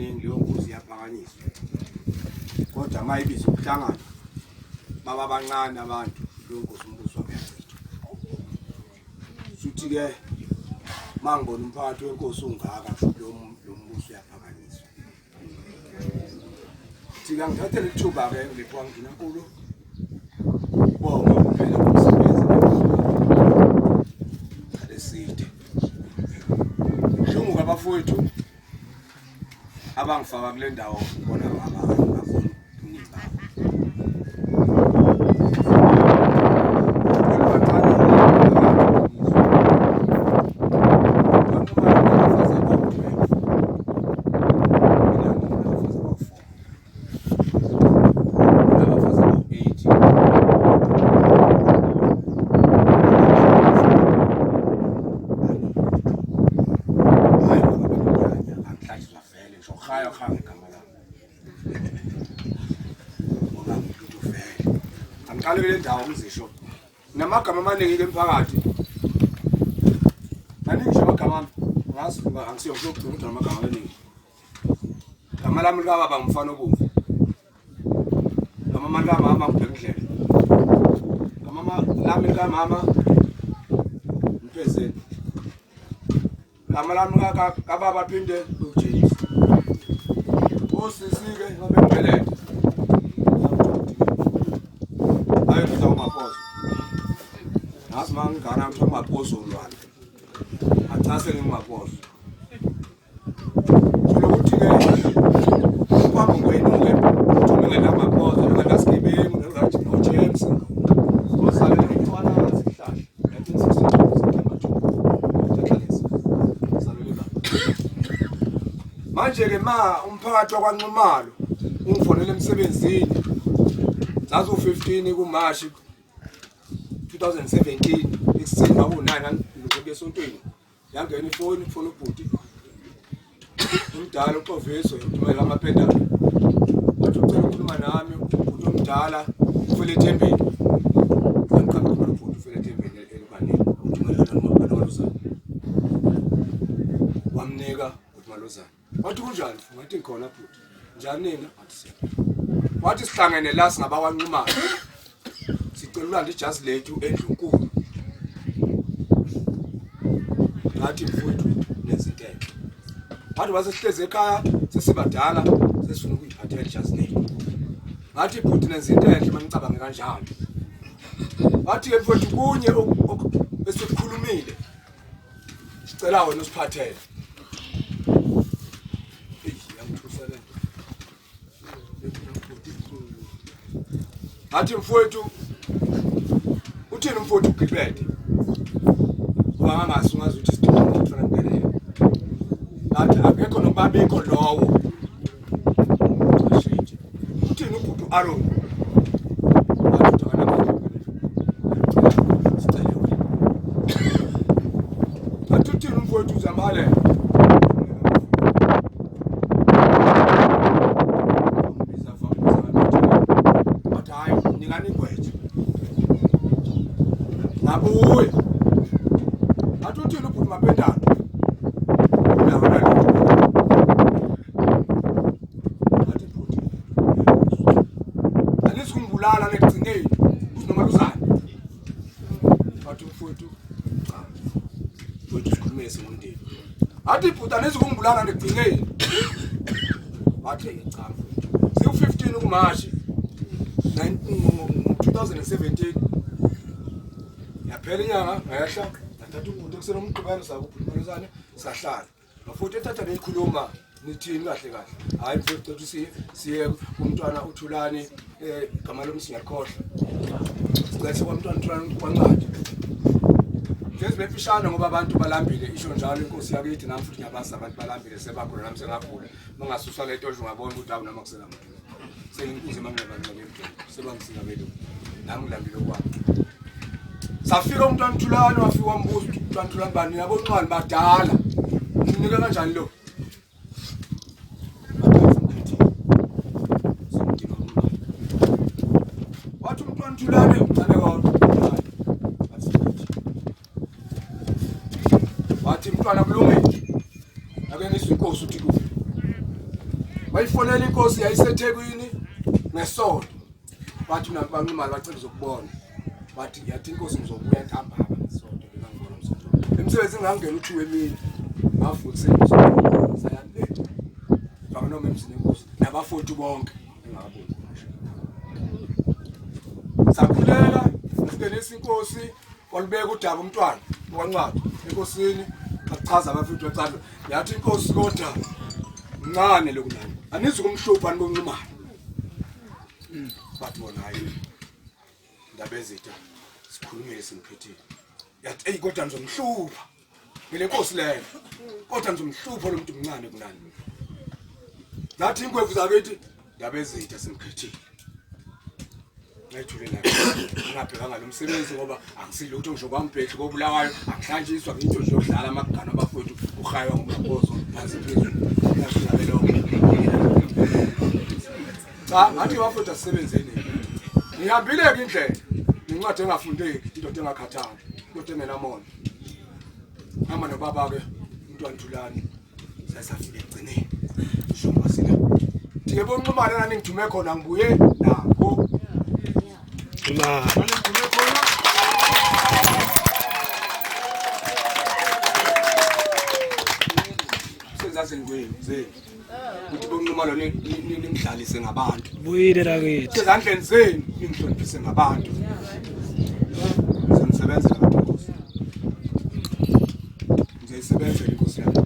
baningi leyo nkosi iyaphakanyiswa. Kodwa uma ibiza umhlangano baba bancane abantu leyo nkosi umbuso wabo uyachithwa. Futhi-ke uma ngibona umphakathi wenkosi ungaka kusho lo mbuso uyaphakanyiswa. Thina ngithathe leli thuba-ke ngiphiwa ndunankulu bonga kuphela umsebenzi eside. Buhlungu kabafowethu abangifaka kule ndawo bona abafuni ubuningi babo. Angiqale kule ndawo ngizisho namagama amaningi ke mphakathi maningi nje amagama ami ngazi angisiyo ngizogcina ukuthi amagama amaningi gama lami likababa ngumfana obomvu gama likamama ngubheka indlela gama lami likamama mphezeni gama lami kababa phinde uJesu osisi-ke babengibelete ayobiza umapozo ngazi uma ngingana kuthiwa umapozo ulwane achase ngingumapozo Ukuthi-ke phambi kwenu-ke ningenamapozo ningenasigebengu no-James ozalela umntwana sihlahla 1962 September 2 zalelwe lapho. Manje-ke ma umphakathi wakwaNxumalo ungifonela emsebenzini zaziwu-15 kuMashi 2017 ekuseni kwakuwu-9 ngilokhu esontweni Yangena ifoni kufona ubhuti umdala uxoviswe udumela amapendana wathi ucela ukukhuluma nami ubhuti omdala ufele ethembeni angiqamba khona ubhuti ufele ethembeni elukaneni udumela nomaluzane wamnika umaluzane Wathi kunjani? Ngathi ngikhona bhuti. Njani nina? Wathi siyaphila. Wathi sihlangene la singabakwanxumana. Sicela ulanda ijazi lethu endlunkulu. Ngathi mfowethu nenza into enhle. Wathi wase sihlezi ekhaya sesibadala sesifuna ukuyiphathela ijazi lethu. Ngathi bhuti nenza into enhle manicabange kanjalo. Wathi ke mfowethu kunye esikukhulumile Sicela wena usiphathele. Eyi yangithusa le nto. Ngathi mfowethu uthini mfowethu ugibede. Ngoba ngangazi ungazi ukuthi isidingo ngifuna ngibelele. Ngathi akekho nokubabikho lowo. Ashintshe. Uthini ubhuti uAron? Ngathi akanamali. Sicele wena. Ngathi uthini umfowethu uzamhalela? Wathi hayi nikani igweja. Ngabuya. Ngathi uthini ubhuti Mapendana? Unawo nalutho. Ngathi bhuti. Anizukungibulala nekugcineni unomaluzane. Wathi umfowethu cha. Mfowethu sikhulume singumndeni. Athi bhuti anizukungibulala nekugcineni. Wathi cha mfowethu. Siwu-15 kuMashi 2017 yaphela inyanga ngehla ngathatha ubhuti ekuseni umgqibelo sakubhuti maluzane sahlala Bafowethu ethatha beyikhuluma nithini kahle kahle. Hayi mfowethu cela siye siye kumntwana uThulani eh igama lomsi ngiyakhohlwa. Sicela siye kwamntwana uThulani kwancadi. Hlezi befishane ngoba abantu balambile isho njalo inkosi yakithi nami futhi ngiyabazi abantu balambile sebagula nami sengagula. Mangasusa le nto nje ungabona ukuthi awu noma kusela muntu. Senginkuze mangingabantu bakemdeni sebangisika belungu. Nami ngilambile okwami. Safika umntwana Thulani wafika wambuza ukuthi umntwana Thulani bani yabo ncwani badala. Nimnike kanjani lo? Wathi umntwana Thulani umncane kodwa. Wathi umntwana kulungile. Ake ngizwe inkosi uthi kuphi. Bayifonela inkosi yayiseThekwini ngesonto. Bathi banqumala bacela uzokubona. Bathi yathi inkosi ngizobuya ntambama ngesonto ngangibona umsonto. Emsebenzini ngangena u2 emini. Ngavuka ekuseni saya le. Baba noma emzini enkosi nabafowethu bonke engaboni. Sakhuleka singenisa inkosi walubeka udaba umntwana wancwadi enkosini achaza abafethu wachaza yathi inkosi kodwa mncane lokunani anizi kumhlupha niboncumana bathi bona hayi ndaba ezitha sikhulumile simkhethile yathi eyi kodwa nizomhlupha ngile nkosi leyo kodwa nizomhlupha lo muntu mncane kunani zathi ingwevu zakithi ndaba ezitha simkhethile ngayithule la ngingabhekanga lo msebenzi ngoba angisilutho ngisho kwambhedli kobulawayo angihlanjiswa ngiyinto nje yokudlala amagano abafowethu kuhaywa ngomabhozo phansi phezulu ngabe lokho cha ngathi bafowethu asisebenzeni ngihambile-ke indlela nencwadi engafundeki indoda engakhathali indoda engenamona hamba nobaba-ke umntwana Thulani sasafika ekugcineni njengoba sila thike bonxumane nani ngithume khona ngibuye nakho nani ngithume khona sezazini kwenu zenu ukuthi bonxumalo ningidlalise ngabantu buyile lakithi sezandleni zenu ningihloniphise ngabantu ngizonisebenzela abantu nkosi ngizoyisebenzela inkosi yami.